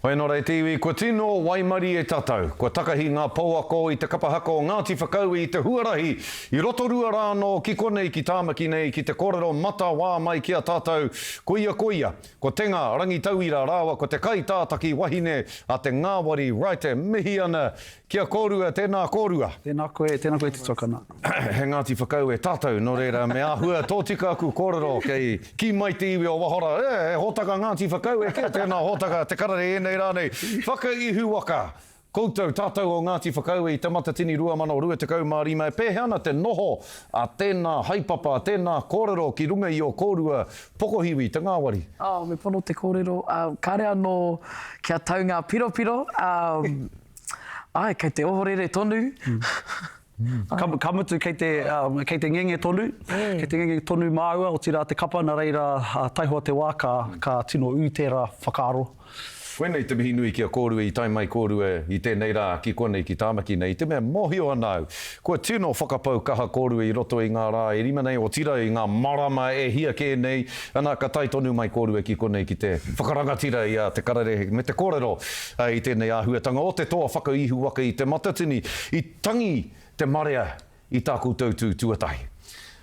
Hoi anō rā e te iwi, kua tino waimarie tātou. Kua takahi ngā pouako i te kapa haka o Ngāti Whakaue i te huarahi i Rotorua rā anō ki konei ki Tāmaki nei ki te kōrero matawā mai ki a tātou. Koia koia, ko Tenga Rangitauira rāua ko te kaitātaki wahine a Te Ngāwari Wright e mihi ana ki a kōrua, tēnā kōrua. Tēnā koe, tēnā koe te tuakana. He Ngāti Whakaue tātou, nō reira me āhua tōtika aku kōrero kei kī mai te iwi o waho rā, e, he hōtaka Ngāti Whakaue kē tēnā hōtaka Te Karere ēnei rā nei. Whakaihuwaka! Koutou, tātou o Ngāti Whakaue i Te Matatini 2025, e pēhea ana te noho a tēnā haepapa, a tēnā kōrero ki runga i ō kōrua pokohiwi, te ngāwari? Oh, me pono te kōrero, kāre anō kia tau ngā piropiro, āe, kei te ohorere tonu. Ka, ka mutu kei te, um, kei te ngenge tonu, mm. kei te ngenge tonu māua, otirā te kapa, nā reira taihoa te wā ka, ka tino ū tērā whakaaro. Koinei te mihi nui ki a kōrua i tae mai kōrua i tēnei rā ki konei ki Tāmaki nei, i te mea mōhio ana au, kua tino whakapau kaha kōrua i roto i ngā rā e rima nei, otirā i ngā marama e hia kē nei, ana ka tae tonu mai kōrua ki konei ki te whakarangatira i a Te Kararehe me te kōrero i tēnei āhuatanga o te toa whakaihuwaka i Te Matatini. I tangi te marea i tā koutou tū tuatahi.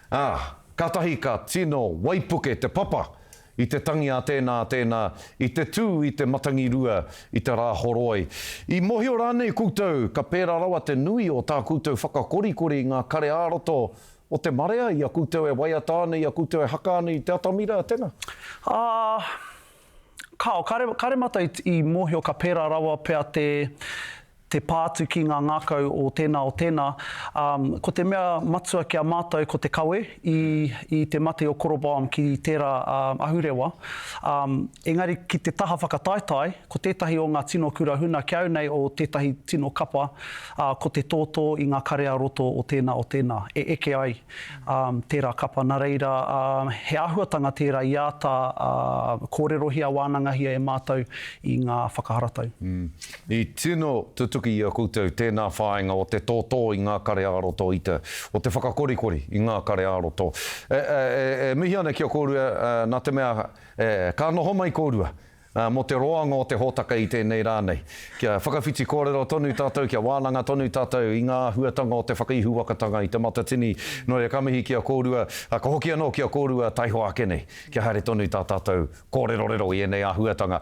Ā, kātahi ka tino waipuke te papa i te tangi a tēnā, a tēnā, i te tū i te matangirua, i te rā horoi. I mōhio rānei koutou ka pērā rawa te nui o tā koutou whakakorikori i ngā kare ā-roto o te marea i a koutou e waiata ana, i a koutou e haka ana i te atamira, tēnā? Ā, kāo, kāre, kāre mātou i, i mōhio ka pērā rawa pea te, te pā atu ki ngā ngākau o tēnā, o tēnā. Ā, ko te mea matua ki a mātou ko te kawe i, i te mate o Koroboam ki tērā ahurewa. Ā, engari ki te taha whakataetae, ko tētahi o ngā tino kura huna ki au nei o tētahi tino kapa, ā, ko te tōtō i ngā kare ā-roto o tēnā, o tēnā, e eke ai ā, tērā kapa. Nā reira, ā, he āhuatanga tērā i āta, ā, kōrerohia, wānangahia e mātou i ngā whakaharatau. I tino tutuki i a koutou tēnā whāinga o te tōtō i ngā kare ā-roto i te, o te whakakorikori i ngā kare ā-roto. E, e, e mihi ana ki a kōrua, nā te mea, e, ka noho mai kōrua mō te roanga o te hōtaka i tēnei rā nei. Kia whakawhiti kōrero tonu tātou, kia wānanga tonu tātou i ngā āhuatanga o te whakaihuwakatanga i Te Matatini. Nō reira, ka mihi ki a kōrua, ka hoki anō ki a kōrua taihoa ake nei, kia haere tonu tā tātou kōrerorero i ēnei āhuatanga.